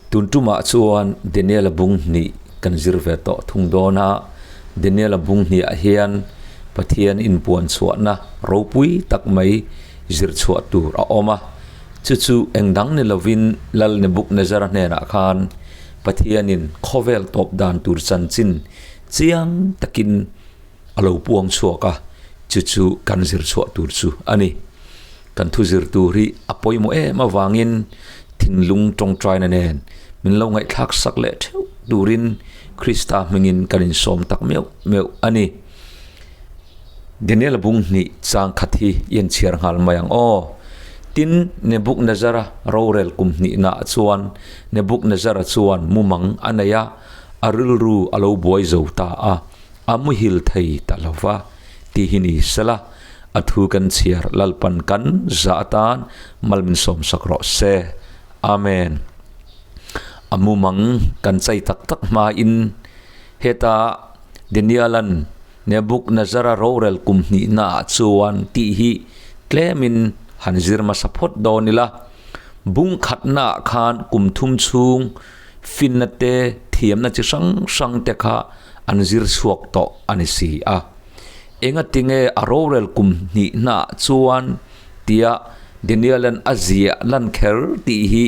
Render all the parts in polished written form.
Tun tumah chuan Daniela bung hnih kan zir ve tawh thung dawn a, Daniela bung hniah hian Pathian inpuan chhuahna ropui tak mai zir chhuah tur a awm a, chu chu eng dang ni lovin Lal Nebuchadnezzar-a hnenah khan Pathianin khawvel tawp dan tur chanchin chiang takin a lo puang chhuak a, chu chu kan zir chhuah tur chu a ni. Kan thu zir tur hi a pawimawh em avangin thinlung tawngtaina nen min lo ngaihthlak sak leh theuh turin Krista hmingin kan insawm tak meuh meuh a ni. Daniel bung hnih chang khat hi i en chhiar nghal mai ang aw. Tin, Nebuchadnezzar-a rorel kum hnihnaah chuan Nebuchadnezzar-a chuan mumang a nei a, a rilru a lo buai zo ta a, a muhil thei ta lo va, ti hi ni sela, a thu kan chhiar Lalpan kan za atan mal min sawmsak rawh se. Amen. A mumang kan chai tak tak hmain heta Daniel-a'n Nebuchadnezzar-a rorel kum hnihnaah chuan tih hi tlemin han zir hmasa phawt dawn ila. Bung khatnaah khan kum thum chhung finna te, thiamna chi hrang hrang te kha an zir chhuak tawh a ni si a. Engatinge a rorel kum hnihnaah chuan tia Daniel-a'n a ziah lan kher tih hi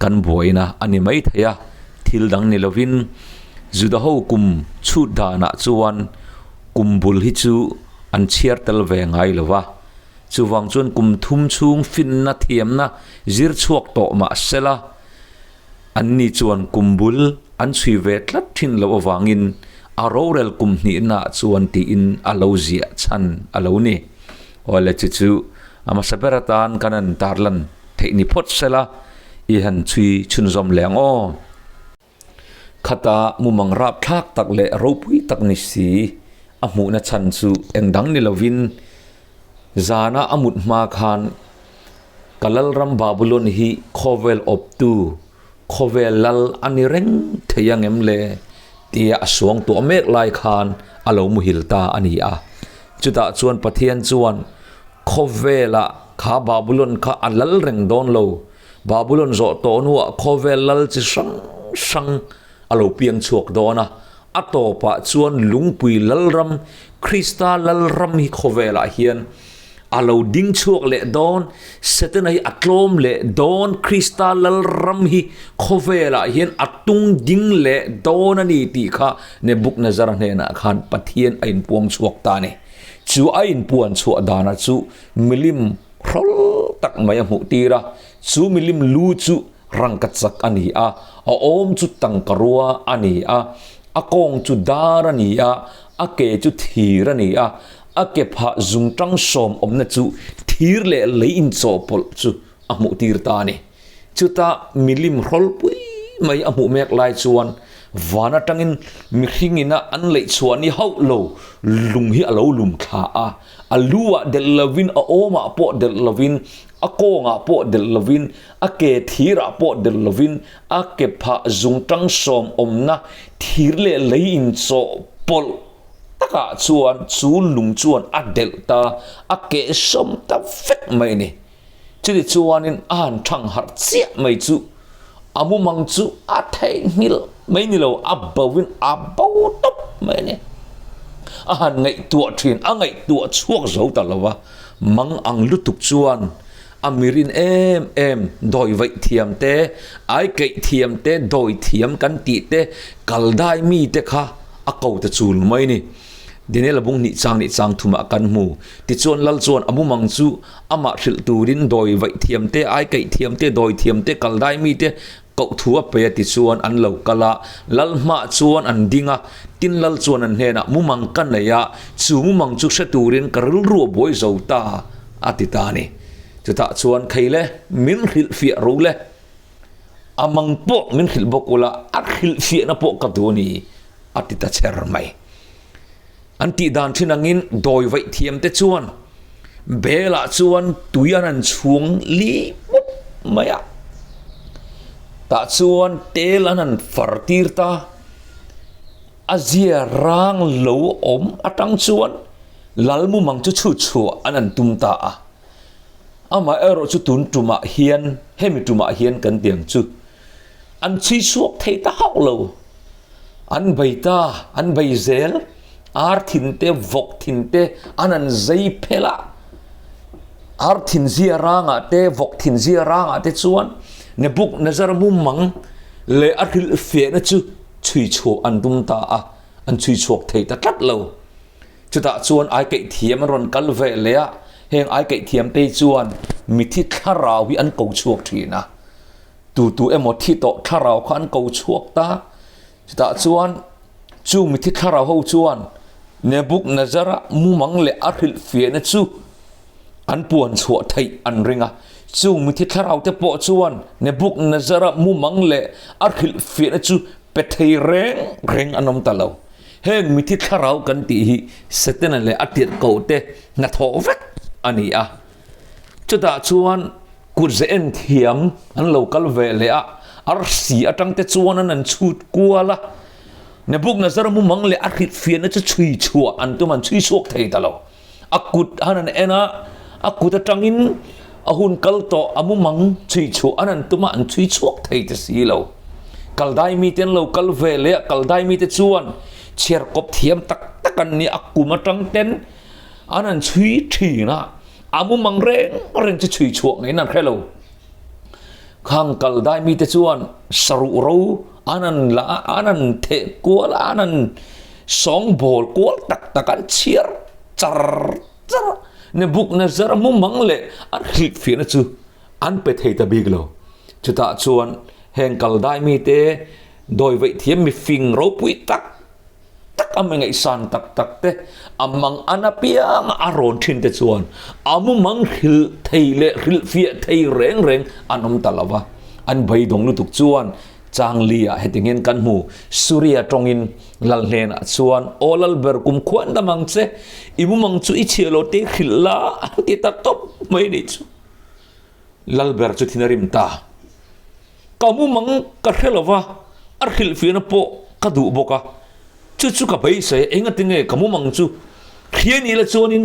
kan buaina a ni mai thei a, thil dang ni lovin Juda-ho kum chhut danah chuan kum bul hi chu an chhiar tel ve ngai lo va, chuvang chuan kum thum chhung finna thiamna zir chhuak tawh mah sela, anni chuan kum bul an chhui ve tlat thin loh avangin a rorel kum hnihnaah chuan tiin a lo ziah chhan a lo ni. Awle chu chu a hmasa ber atan kan han tarlan theih ni phawt sela i han chhui chhunzawm leh ang aw. Khata mumang rapthlak tak leh ropui tak ni si a hmuhna chhan chu eng dang ni lovin zana a mut hma khan ka lalram Babulon hi khawvel awptu khawvel lal a ni reng thei ang em le tia a suang tuah mek lai khan a lo muhil ta a ni a. Chutah chuan Pathian chuan khawvelah kha Babulon kha a lal reng dawn lo, Babulon zawh tawh hnuah khawvel lal chi hrang hrang a lo piang chhuak dawn a, a tawpah chuan lungpui lalram, Krista lalram hi khawvelah hian a lo ding chhuak leh dawn, Setana hi a tlawm leh dawn, Krista lalram hi khawvelah hian a tung ding leh dawn a ni tih kha Nebuchadnezzar hnenah khan Pathian a inpuang chhuak ta a ni. Chu a inpuan chhuah dana chu milim hrawl tak mai a hmuh tir a, chu milim lu chu rangka chak a ni a, a awm chu tangka rua a ni a, a kawng chu dar a ni a, a ke chu thir a ni a, a ke phah zungtang sawm awmna chu thir leh lei inchawhpawlh chu a hmuh tir ta a ni. Chuta milim hrawlpui mai a hmuh mek lai chuan van atangin mihring ina an leih chhuah ni hauh lo lung hi a lo lum thla a, a lu ah delh lovin, a awmah pawh delh lovin, a kawngah pawh delh lovin, a ke thirah pawh delh lovin, a ke phah zungtang sawm awmna thir leh lei inchawhpawlh takah chuan chu lung chuan a delh ta, a kehsawm ta vek mai a ni. Chutih chuanin a han thang harh chiah mai chu a mumang chu a theihnghilh mai ni lo, a boin a bo tawp mai a ni. A han ngaihtuah thin, a ngaihtuah chhuak zo ta lo a, mang ang lutuk chuan a mirin em em dawi vaih thiam te, ai keih thiam te, dawi thiam kan tih te, kal dai mi te kha a ko ta chul mai a ni. Daniel-a bung hnih chang leh chang thumah kan hmu. Tichuan Lal chuan a mumang chu amah hrilh turin dawi vaih thiam te, ai kaih thiam te, dawi thiam te, kal dai mi te koh thu a pe a tichuan an lo kal a. Lal hmah chuan an ding a, tin Lal chuan an hnenah mumang ka nei a, chu mumang chu hre turin ka rilru a buai zo ta a ti ta a ni. Chutah chuan Khei le, min hrilhfiah ro le, a mang pawh min hrilh bawk ula, a hrilhfiahna pawh ka duh a ni a ti ta chher mai. An tih dan thin angin dawi vaih thiam te chuan belah chuan tui an han chhung li mup mai a, tah chuan tel an han far tir ta, a zia rang lo awm atang chuan lal mumang chu chhut chhuah an han tum ta a. Amaherawhchu tun tumah hian hemi tumah hian kan tiang chu. An chhui chhuak thei ta hauh lo. An bei ta, an bei zel. Ar thin te, vawk thin te an an zei phel a. Ar thin zia rangah te, vawk thin zia rangah te chuan Nebuchadnezzar mumang leh a hrilhfiahna chu chhui chhuah an tum ta a, an chhui chhuak thei ta tlat lo. Chutah chuan aikaih thiam an rawn kal ve leh a, heng aikaih thiam te chuan mithi thlarau hi an ko chhuak thin a. Tu tu emaw thi tawh thlarau kha an ko chhuak ta. Chutah chuan chu mithi thlarau ho chuan Nebuchadnezzar-a mumang leh a hrilhfiahna chu an puan chhuah theih an ring a. Chung mithi thlarau te pawh chuan Nebuchadnezzar-a mumang leh a hrilhfiahna chu pe thei reng reng an awm ta lo. Heng mithi thlarau kan tih hi Setana leh a tirhkoh te hnathawh vek a ni a. Chutah chuan kut ze en thiam an lo kal ve leh a, arsi atang te chuan an an chhut kual a. Nebuchadnezzar mumang leh a hrilhfiahna chu chhui chhuah an tum an chhui chhuak thei ta lo. A kut han an en a, a kut atangin a hun kal tawh a mumang chhui chhuah an an tum a, an chhui chhuak thei ta si lo. Kaldai mite an lo kal ve leh a, Kaldai mite chuan chhiar kawp thiam tak tak an ni a, kum atang ten an an chhui thin a, a mumang reng reng chu chhui chhuah ngeiin an hre lo. Khang Kaldai mite chuan saruh ro an an la a, an an theh kual a, an an sawngbawl kual tak tak an chhiar char char a. Nebuchadnezzar mumang leh an hrilhfiahna chu an pe thei ta bik lo. Chutah chuan heng Kaldai mite dawi vaih thiam mifing ropui tak tak a mi ngaihsan tak tak te, a mang an apiang a rawn thin te chuan a mumang hrilh thei leh hrilhfiah thei reng reng an awm ta lo va. An beidawng lutuk chuan Changli ah heti hian kan hmu, Suria tawngin Lal hnenah chuan, Aw Lalber kum khuan dam ang che, i mumang chu i chhiah lo te hrilh la an ti ta tawp mai nih chu. Lalber chu thin a rim ta. Ka mumang ka hre lo va, a hrilhfiahna pawh ka duh bawk a, chu chu ka beisei a, engati nge ka mumang chu hria ni la chuanin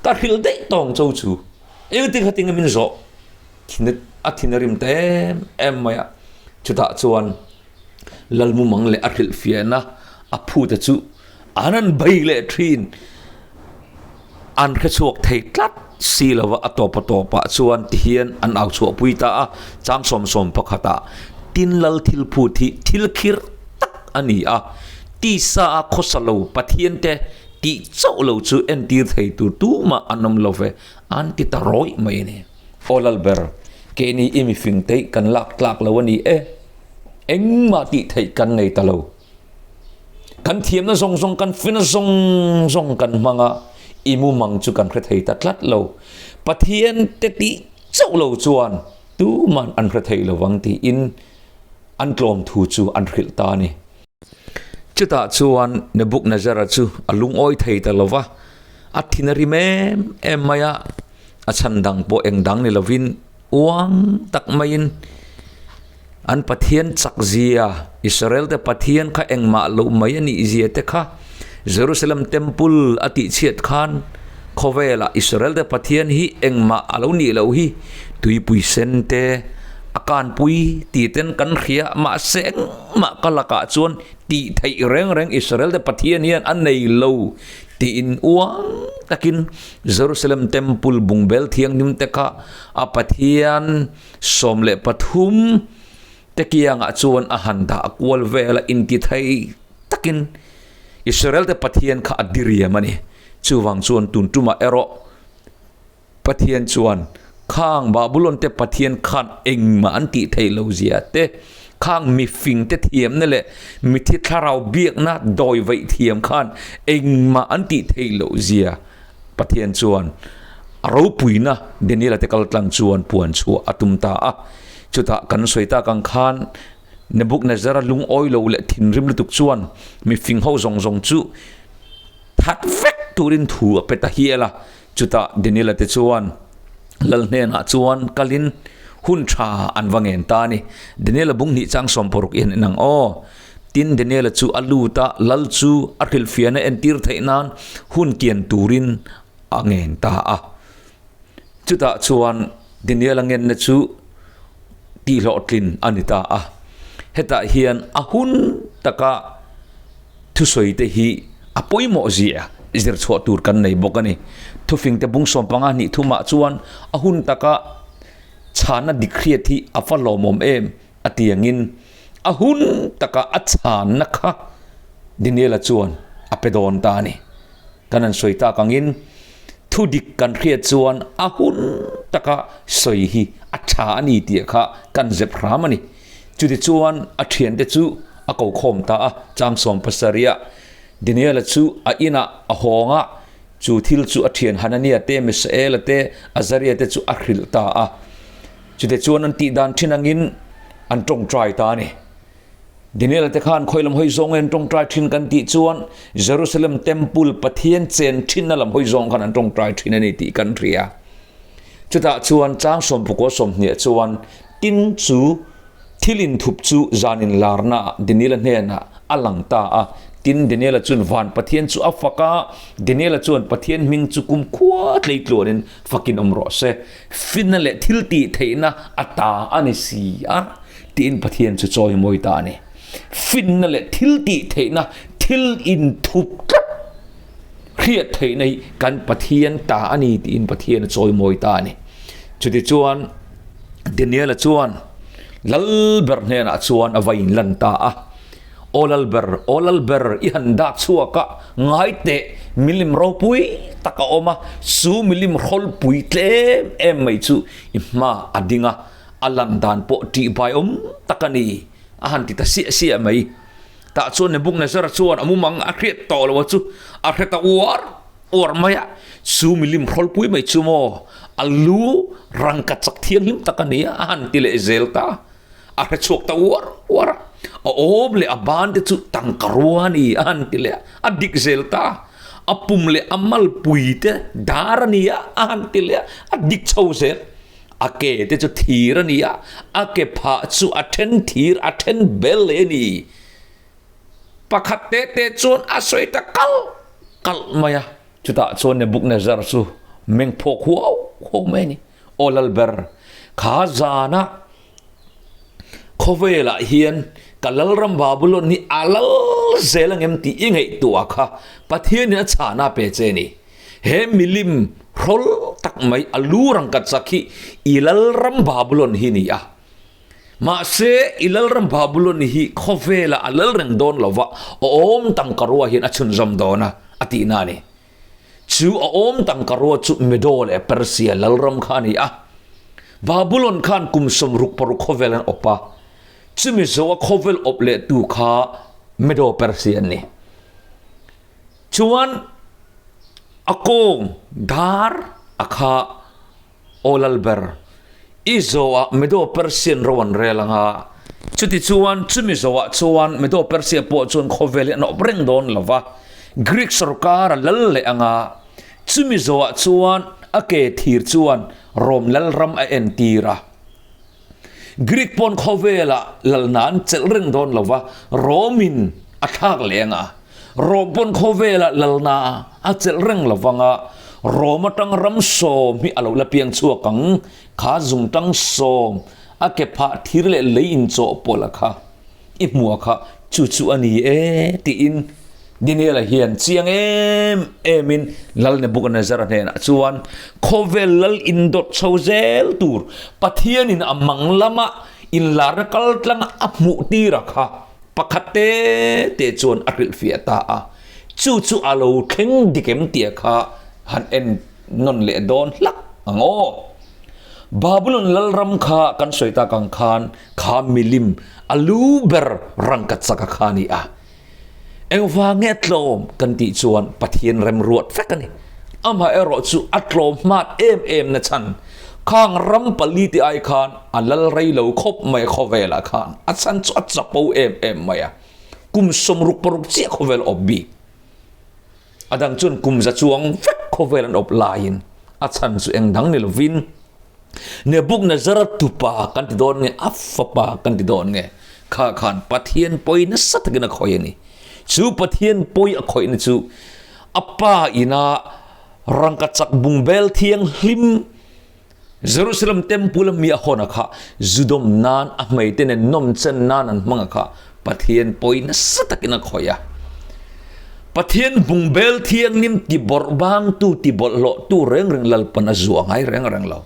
ka hrilh daih tawng cho chu, engati kha tinge min zawh thin a thin a rim ta em em mai a, chutah chuan Lal mumang leh a hrilhfiahna a phute chu an han bei leh thin. An hre chhuak thei tlat si lo va, a tawp a tawpah chuan tihian an au chhuahpui ta a, chang sawmsawm pakhatah tin lal thil phut hi thil khir tak a ni a, tisa a khawsa lo Pathian te tih chauh lo chu entir thei tur tumah an awm lo ve, an ti ta rawih mai a ni. Aw Lalber, keini i mifing teih kan lak tlak lo a ni e, engmah tih theih kan nei ta lo. Kan thiamna zawng zawng, kan fina zawng zawng kan hmang a, i mumang chu kan hre thei ta tlat lo. Pathian te tih chauh lo chuan tuman an hre thei lovang tiin an tlawm thu chu an hrilh ta a ni. Chutah chuan Nebuchadnezzar-a chu a lungawi thei ta lo va, a thin a rim em em mai a, a chhan dang pawh eng dang ni lovin uang tak maiin, An Pathian chak zia, Israel te Pathian kha engmah loh mai a nih zia te kha Jerusalem Temple a tih chhiat khan khawvelah Israel te Pathian hi engmah a lo nih loh hi tuipui sen te a kanpui tih ten kan hria mahse engmah ka lakah chuan tih theih reng reng Israel te Pathian hian a nei lo tiin uang takin Jerusalem Temple bungbel thianghlim te kha a Pathian 13 te kiangah chuan a han dah kual vel a, intithei takin Israel te Pathian kha a diriam a ni. Chuvang chuan tun tumah erawh Pathian chuan khang Babulon te Pathian khan engmah an tih theih lo zia te, khang mifing te thiamna leh mithi thlarau biakna dawi vaih thiam khan engmah an tih theih loh zia Pathian chuan a ropuina Daniela te kal tlang chuan puan chhuah a tum ta a. Chutah kan sawi tak ang khan Nebuchadnezzar-a lungawi lo leh thinrim lutuk chuan mifing ho zawng zawng chu that vek turin thu a pe ta hial a. Chutah Daniela te chuan lal hnenah chuan kalin hun tha an va ngen ta a ni. Daniela bung hnih chang 60 i han en ang aw. Tin, Daniela chu a lut a, lal chu a hrilhfiahna entir theih nan hun kian turin a ngen ta a. Chutah chuan Daniela ngenna chu tihhlawhtlin a ni ta a. Hetah hian a hun taka thusawi te hi a pawimawh zia zir chhuah tur kan nei bawk a ni. Thufingte bung 15 hnih thumah chuan a hun taka chhana dik hriat hi a va lawmawm em a tiangin a hun taka a chhanna kha Daniela chuan a pe dawn ta a ni. Kan han sawi tak angin thu dik kan hriat chuan a hun taka sawi hi a tha a ni tih kha kan zep hram a ni. Chutichuan a thiante chu a ko khawm ta a, chang 70ah Daniela chu a inah a hawng a, chu thil chu a thian Hanania te, Misaela te, Azaria te chu a hrilh ta a. Chutichuan an tih dan thin angin an tawngtai ta a ni. Daniel te khan khawi lam hawi zawng nge an tawngtai thin kan tih chuan Jerusalem Temple Pathian chen thinna lam hawi zawng khan an tawngtai thin a ni tih kan hria. Chutah chuan chang 19 20 chuan tin chu thil inthup chu zan inlarna ah Daniel-a hnenah a lang ta a. Tin Daniel-a chuan van Pathian chu a fak a, Daniel-a chuan Pathian hming chu kumkhua tleitluanin fakin awm rawh se. Finna leh thil tih theihna a ta a ni si a. Tiin Pathian chu chawimawi ta a ni. Finna leh thil tih theihna, thil inthup tlat hriat theihna hi kan Pathian ta a ni tiin Pathian a chawimawi ta a ni. Chutichuan Daniela chuan Lalber hnenah chuan a va inlan ta a, Aw Lalber, aw Lalber, i han dak chhuak a, ngai teh, milim ropui tak a awm a, chu milim hrawlpui tlem em mai chu i hma a ding a, A lan dan pawh ṭih bai awm tak a ni, a han ti ta siah siah mai. Tah chuan Nebuchadnezzar chuan a mumang a hriat tawh lo a chu a hre ta uar uar mai a, chu milim hrawlpui mai chu maw a lu rangka chak thianghlim tak a ni a, a han ti leh zel ta. A hre chhuak ta uar uar a, a awm leh a ban te chu tangka rua a ni a han ti leh a, a dik zel ta. A pum leh a malpui te dar a ni a, a han ti leh a, a dik chho zel. A ke te chu thir a ni a, a ke phah chu a then thir a then bel leh a ni. Pakhat te te chuan a sawi ta kalh kalh mai a. Chutah chuan Nebuchadnezzar chu meng phawk huau huau mai a ni. Aw Lalber, kha zana khawvelah hian ka Lalram Babulon hi a lal zel angem tih i ngaihtuah kha Pathianin a chhahna pe che a ni. He milim hrawl tak mai a lu rangkat chak hi i lalram Babulon hi ni a. Mahse, i lalram Babulon hi khawvelah a lal reng dawn lo va, a awm tangka rua hian a chhunzawm dawn a, a tihna a ni. Chu a awm tangka rua chu Medo leh Persia lalram kha a ni a. Babulon khan kum 66 khawvel an awp a, chumi zoa khawvel awp lehtu kha Medo Persia an ni. Chuan a kawng dar a kha aw lalber i zawhah Medo Persian ro an rel ang a, chuti chuan chumi zawhah chuan Medo Persia pawh chuan khawvel hi an awp reng dawn lo va, Greek sorkar a lal leh ang a, chumi zawhah chuan a ke thir chuan Rom lalram a entir a. Greek pawn khawvelah lalna an chelh reng dawn lo va, Rom-in a thlak leh ang a. Rom pawn khawvelah lalna a chelh reng lo vang a, Rom atang ram sawm hi a lo la piang chhuak ang, kha zungtang sawm a ke phah thir leh lei inchawhpawlh a kha i hmuh a kha chu chu a ni e tiin Daniela hian chiang em emin Lal Nebuchadnezzar-a hnenah chuan khawvel lal indawt chho zel tur Pathianin a mang lama inlarna kal tlanga a hmuh tira kha pakhat te te chuan a hrilhfiah ta a. Chu chu a lo thleng dik em tia kha han en nawn leh dawn hlak ang aw. Babylon lalram kha kan sawi tak ang khan kha milim a lu ber rangkachak a kha a ni a. Engvang nge tlawm kan tih chuan Pathian remruat vek a ni. Amaherawh chu a tlawm hmat em em na chhan khang ram pali te ai khan a lal rei lo khawp mai a khawvelah khan a chhan chu a chapo em em mai a. Kum 66 chiah khawvel awp bik. A dang chuan kum za chuang vek khawvel an awp laiin a chhan chu eng dang ni lovin Nebuchadnezzar tupa kan ti dawn nge a fapa kan ti dawn nge kha khan Pathian pawi nasa takin a khawih a ni. Chu Pathian pawi a khawihna chu a pa ina rangkachak bungbel thianghlim. Jerusalem temple a mi a hawn a kha zudawm nan a hmei te nen nawm chen nan an hmang a kha Pathian pawi nasa takin a khawih a. Pathian bungbel thianghlim ti bawrh bangtu ti bawlhhlawhtu reng reng Lalpan a zuah ngai reng reng lo.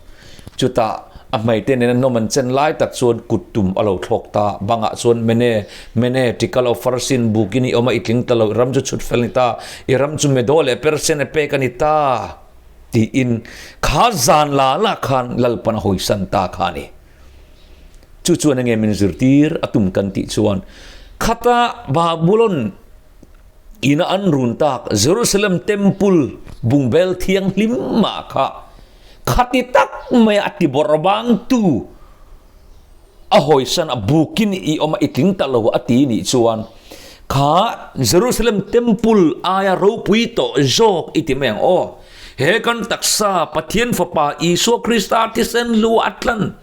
Chutah a hmeite nena nawm an chen lai tak chuan kut tum a lo thlawk ta. Bangah chuan Mene, Mene, Tikal of Farsin bukin i awm a, i tling ta lo, i ram chu chhut fel a ni ta, i ram chu Medo leh Persian a pek a ni ta, tiin kha zan la la khan Lalpan a hawisan ta kha a ni. Chu chuan enge min zirtir a tum kan tih chuan khata Babulon ina an run tak Jerusalem temple bungbel thianghlim mah kha khati tak mai a ti bawrh bang tu a hawisan a bukin i awm a i tling ta lo a ti nih chuan kha Jerusalem temple aia ropui tawh zawk i ti mai ang aw. He kan taksa Pathian Fapa Isua Krista thisen lu a tlan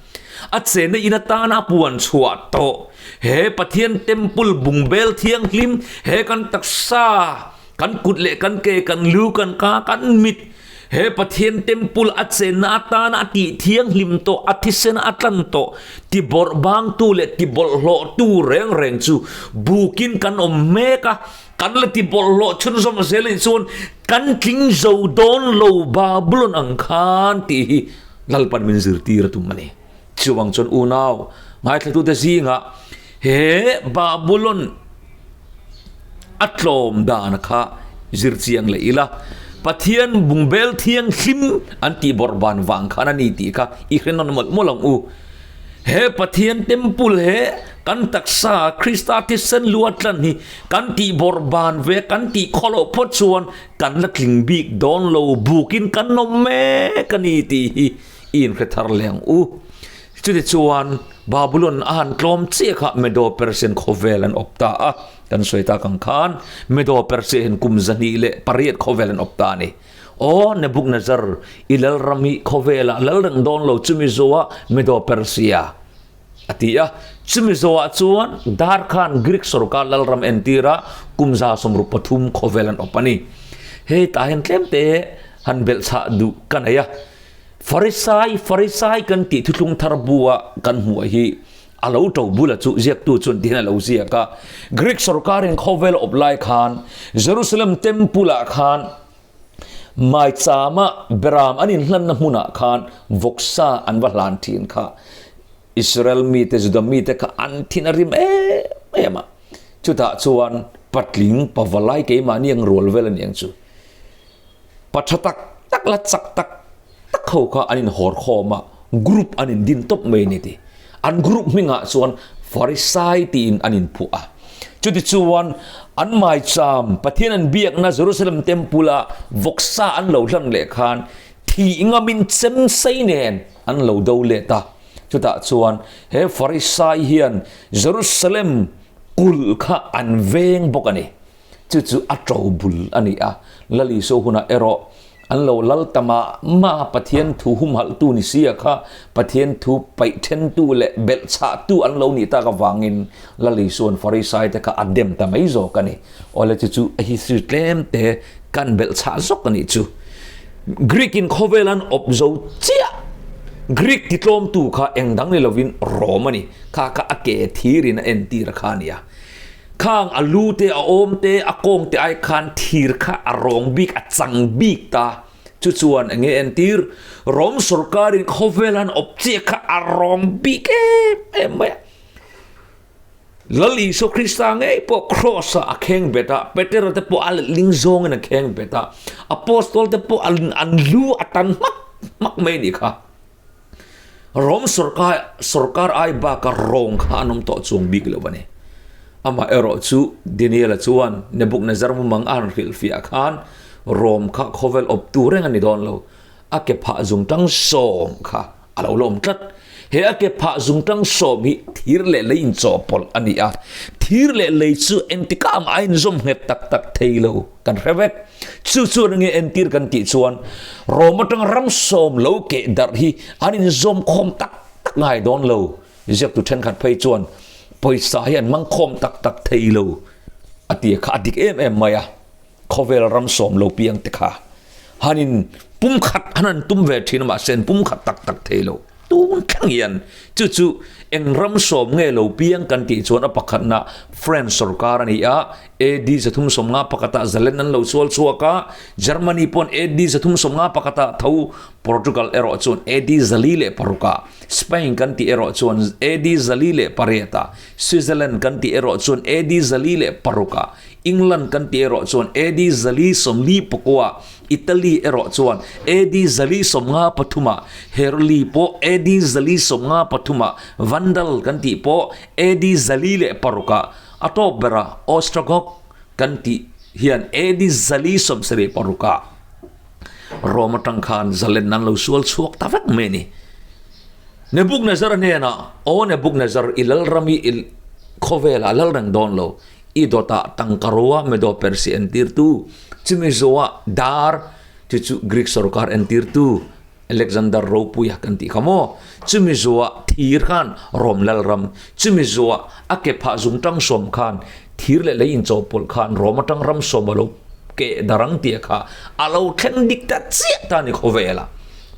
a chenna in atana a puan chhuah tawh. He Pathian temple bungbel thianghlim he kan taksa, kan kut leh kan ke, kan lu, kan ka, kan mit, he Pathian temple a chenna atana a tih thianghlim tawh, a thisen a tlan tawh ti bawrh bangtu leh ti bawlhhlawhtu reng reng chu bukin kan awm mek a. Kan la ti bawlhhlawh chhunzawm zel anih chuan kan tling zo dawn lo Babulon ang khan tih hi Lalpan min zirtir a tum a ni. Chuvang chuan unau ngaithlatute zingah he Babulon a tlawm dan kha zir chiang leh ila, Pathian bungbel thianghlim an tih bawrh ban vang khan a ni tih kha i hre nawn mawlh mawlh ang u. He Pathian temple he kan taksa Krista thisen lu a tlan hi kan tih bawrh ban ve kan tih khaw loh phawt chuan kan la tling bik dawn lo bukin kan awm mek a ni tih hi i inhre thar leh ang u. Chutichuan Babulon a han tlawm chiah kha Medo-Persian khawvel an awp ta a, kan sawi tak ang khan Medo-Persia hian kum 208 khawvel an awp ta a ni. Aw Nebuchadnezzar, i lalram hi khawvelah lal reng dawn lo chumi zoah Medo-Persia, a ti a. Chumi zoah chuan dar khan Greek sorkar lalram entira kum 163 khawvel an awp a ni. Hei tah hian tlemte han belhchhah duh ka nei a. Farisai, Farisai kan tih thuthlung thar bua kan hmuh hi a lo to bula chu ziaktu chuan tihian a lo ziak a, Greek sorkarin khawvel awp lai khan Jerusalem temple-ah khan maichama beram an inhlanna hmunah khan vawksa an va hlan thin kha Israel mite, Juda mite kha an thin a rim em em a. Chutah chuan patling pavalai keimahni ang rual vel a ni ang chu. Pa tha tak tak la chak tak tak ho kha an inhawr khawm a, group an indin tawp mai a ni ti. An group hmingah chuan Farisai tiin an inphuah a. Chutichuan an maicham Pathian an biakna Jerusalem Temple-a vawksa an lo hlan leh khan thih ngamin chem sei nen an lo do let a. Chutah chuan he Farisai hian Jerusalem kulh kha an veng bawk a ni. Chu chu a to bul a ni a, Lal Isua hunah erawh an lo lal ta mah mah a, Pathian thu humhalhtu ni sia kha Pathian thu paih thentu leh belh chhahtu an lo nih tak avangin Lal Isua'n Farisai te kha a dem ta mai zawk a ni. Awle chu chu a history tlem te kan belh chhah zawk a nih chu. Greek in khawvel an awp zo chiah. Greek titlawmtu kha eng dang ni lovin Rome a ni. Kha kha a ke thirin a entir a kha a nia. Khang a lu te, a awm te, a kawng te ai khan thir kha a rawng bik, a chang bik ta. Chu chuan eng nge entir? Rom sorkarin khawvel han awp chiah kha a rawng bik em em mai a. Lal Isua Krista ngei pawh kraws ah a kheng bet a, Petera te pawh a letling zawngin a kheng bet a, Apostol te pawh an lu a tan hmak hmak mai a nih kha. Rom sorkar sorkar ai baka rawng kha an awm tawh chuang bik lo a ni. Amah erawh chu Daniel-a chuan Nebuchadnezzar mumang a han hrilhfiah khan Rom kha khawvel awptu reng a ni dawn lo. A ke phah zungtang sawm kha a lo la awm tlat. He a ke phah zungtang sawm hi thir leh lei inchawhpawlh a ni a. Thir leh lei chu engtikah mah a inzawm nghet tak tak thei lo. Kan hre vek. Chu chuan enge entir kan tih chuan Rom atanga ram sawm lo keh darh hi an inzawm khawm tak tak ngai dawn lo. Ziaktu thenkhat phei chuan pawisa hi an hmang khawm tak tak thei lo a ti kha a dik em em mai a. Khawvel ram sawm lo piang te kha han in Pumkhat an han tum ve thin a mahse an pumkhat tak tak thei lo. Tun thleng hian chu chu eng ram sawm nge lo piang kan tih chuan a pakhatna French sorkar a ni a, AD 350 pakhatah zalen an lo sual chhuak a, Germany pawn AD 350 pakhatah tho, Portugal erawh chuan AD 406 ah, Spain kan tih erawh chuan AD 408 ah, Switzerland kan tih erawh chuan AD 406 ah, England kan tih erawh chuan AD 449 ah, Italy erawh chuan AD 453 ah, Heruli pawh AD 453 ah, Vandal kan tih pawh AD 406 ah, a tawp berah Ostrogoth kan tih hian AD 476 ah Rome atang khan zalen an lo sual chhuak ta vek mai a ni. Nebuchadnezzar hnenah, Aw Nebuchadnezzar, i lalram hi i khawvelah lal reng dawn lo. I dawtah tangka roa Medo-Persia entirtu, chumi zawhah dar, chu chu Greek sorkar entirtu Alexander Ropuia kan tih kha maw? Chumi zawhah thir khan Rom lalram, chumi zawhah a ke phah zungtang sawm khan thir leh lei inchawhpawlh khan Rom atang ram sawm a lo keh darang tih kha a lo thleng dik ta chiah ta a ni khawvelah.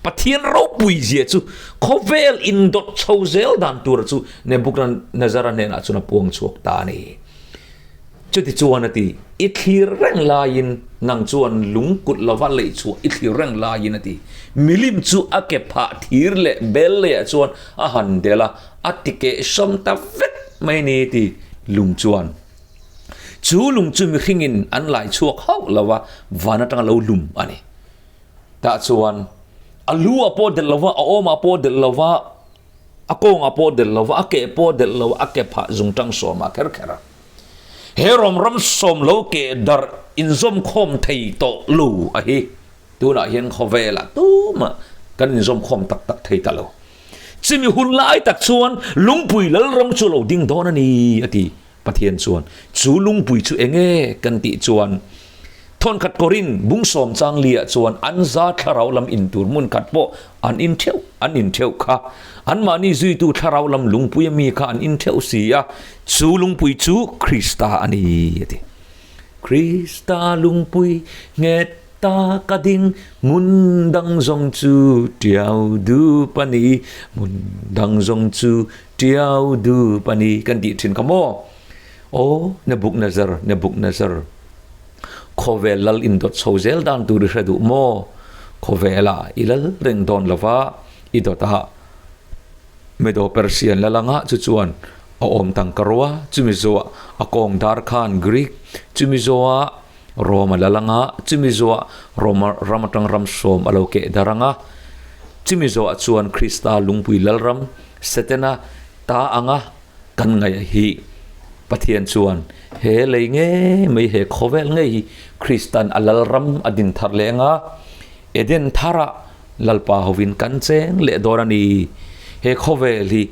Pathian ropui zia chu khawvel indawt chho zel dan tura chu Nebuchadnezzar-a hnenah chuan a puang chhuak ta a ni. Chuti chuan a ti, I thlir reng laiin nang chuan lung kut lova leih chhuah i thlir reng laiin a ti. Milim chu a ke phah thir leh bel leiah chuan a han del a, a ti keh sawm ta vek mai a ni ti lung chuan. Chu lung chu mihringin an lai chhuak hauh lova van atanga lo lum a ni. Tah chuan a lu ah pawh delh lova, a awm ah pawh delh lova, a kawng ah pawh delh lova, a keh pawh delh lova, a ke phah zung tang sawm ah kher kher a. He rawm ram sawm lo keh darh inzawm khawm thei tawh lo a hi tunah hian khawvelah tumah kan inzawm khawm tak tak thei ta lo. Chumi hun lai tak chuan lungpui lalram chu lo ding dawn a ni a ti. Pathian chuan, Chu lungpui chu eng nge? kan tih chuan, Thawnkhat kawrin bung sawm chang liah chuan an za thlarau lam in tur hmun khat pawh an in theuh an in theuh kha. Anmahni zuitu thlarau lam lungpui a mi kha an in theuh si a, chu lungpui chu Krista a ni, a ti. Krista lungpui nghet ta ka ding, hmun dang zawng chu tiau dup a ni, hmun dang zawng chu Tiau du pani kan tih thin kha maw? Aw, Nebuchadnezzar, Nebuchadnezzar, khawvel lal indawt chho zel dan tur i hre duh maw? Khawvelah i lal reng dawn lova, i dawtah Medo-Persian lal anga chu chuan a awm tangka rua, chumi zawhah a kawng dar khan Greek, chumi zawhah Rome a lal anga, chumi zawhah Rome ram atang ram sawm a lo keh dar anga, chumi zawhah chuan Krista lungpui lalram Setana ta anga kan ngaih hi Pathian chuan he lei ngei mai he khawvel ngei hi Kristan a lalram a din thar leh anga Eden tharah Lalpa hovin kan cheng leh dawn a ni. He khawvel hi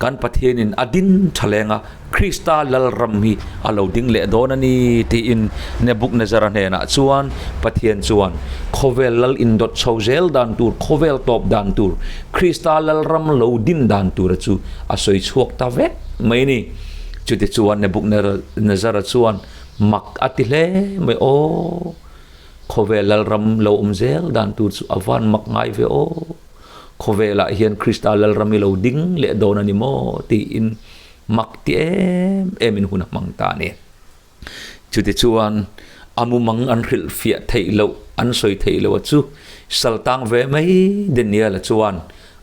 kan Pathianin a din tha leng a, Krista Lalram hi a lo ding leh dawn a ni tiin Nebuchadnezzar-a hnenah chuan Pathian chuan khawvel lal indawt chho zel dan tur, khawvel tawp dan tur, Krista Lalram lo din dan tura chu a sawi chhuak ta vek mai a ni. Chutichuan Nebuchadnezzar-a chuan mak a ti hle mai, Aw! Khawvel Lalram lo awm zel dan tur chu a van mak ngai ve aw. Khawvelah hian Krista Lalram i lo ding leh dawn a ni maw tiin mak ti em em in hun a hmang ta a ni. Chutichuan a mumang an hrilh fiah theih loh, an sawi theih loh a chu saltang ve mai Daniel-a chuan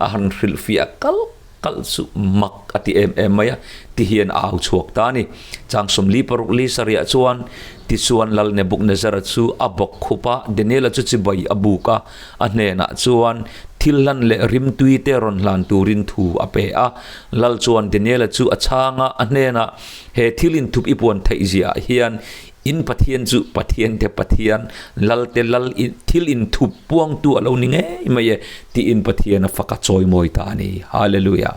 a han hrilh fiah kalh kalh chu mak a ti em em mai a, ti hian a au chhuak ta a ni. Chang 46 li sarih chuan, Tichuan Lal Nebuchadnezzar-a chu a bawk khup a, Daniel-a chu chibai a buk a, a hnenah chuan thil hlan leh rimtui te rawn hlan turin thu a pe a. Lal chuan Daniel-a chu a chhang a, a hnenah, He thil inthup i puan theih ziah hian In Pathian chu Pathian te Pathian, Lal te Lal thil inthup puangtu a lo ni ngei mai e, tiin Pathian a fak a chawimawi ta a ni. Hallelujah!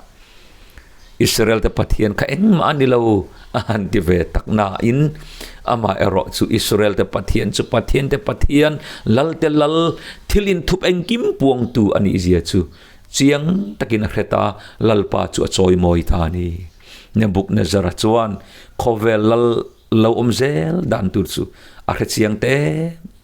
Israel te Pathian kha engmah a ni lo a han ti ve tak nain, amah erawh chu Israel te Pathian chu Pathian te Pathian, Lal te Lal, thil inthup engkim puangtu a nih zia chu chiang takin a hre ta, Lalpa chu a chawimawi ta a ni. Nebuchadnezzar-a chuan khawvel Lal Lo awm zel dan tur chu a hre chiang te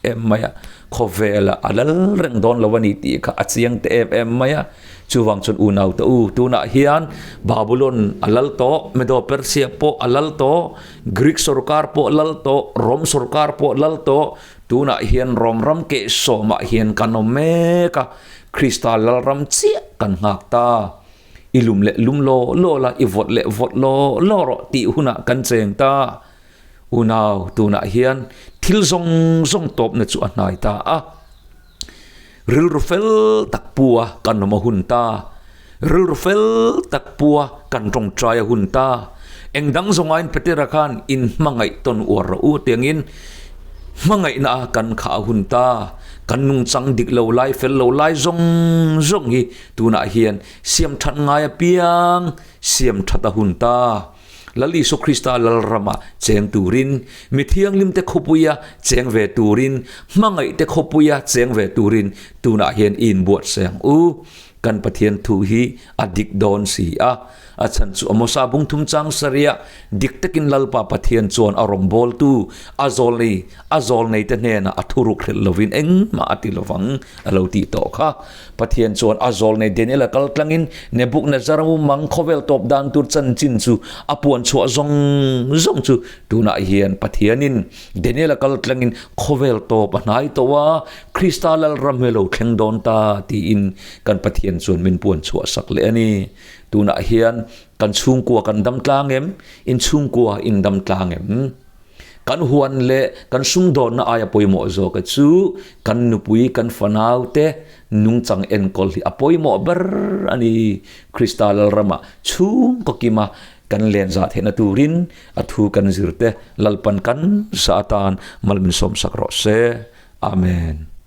em mai a, khawvela a lal reng dawn lo a ni tih kha a chiang te em em mai a. Chuvang chuan unau te u, tunah hian Babulon a lal tawh, Medo-Persia pawh a lal tawh, Greek sorkar pawh a lal tawh, Rom sorkar pawh a lal tawh, tunah hian Rom ram kehsawmah hian kan awm mek a, Krista lalram chiah kan nghak ta. I lum leh lum law law la, i vawt leh vawt law law rawh tih hunah kan cheng ta. Unau, tunah hian thil zawng zawng tawpna chu a hnai ta a. Rilru fel tak pua kan awm a hun ta. Rilru fel tak pua kan tawngtai a hun ta. Eng dang zawngain Petera khan in hmangaih tawn uar rawh u tiangin hmangaihna a kan khah a hun ta. Kan nungchang dik lo lai fel lo lai zawng zawng hi tunah hian siam that ngai apiang siam that a hun ta. Lal Isu Krista Lalrama cheng turin, mi thianghlimte khawpuia cheng ve turin, hmangaihte khawpuia cheng ve turin tunah hian i inbuatsaih ang u. Kan Pathian thu hi a dik dawn si a. A chhan chu Amosa bungthum chang sarih ah dik takin Lalpa Pathian chuan a rawngbawltu, a zawlnei, a zawlneite hnenah a thuruk hrelh lovin engmah a ti lovang a lo tih tawh kha. Pathian chuan a zawlnei Daniel-a kal tlangin Nebuchadnezzar mumang khawvel tawp dan tur chanchin chu a puan chhuah zawng zawng chu tunah hian Pathianin Daniel-a kal tlangin khawvel tawp a hnai tawh a, Krista Lalram hi a lo thleng dawn ta tiin kan Pathian chuan min puan chhuah sak leh a ni. Tunah hian kan chhungkua kan dam tlang em? In chhungkua in dam tlang em? Kan huan leh kan sumdawnna aia pawimawh zawk chu kan nupui, kan fanau te nungchang enkawl hi a pawimawh ber a ni. Krista Lalramah chhungkaw kima kan len zah theihna turin a thu kan zir te Lalpan kan zah atan mal min sawmsak rawh se. Amen.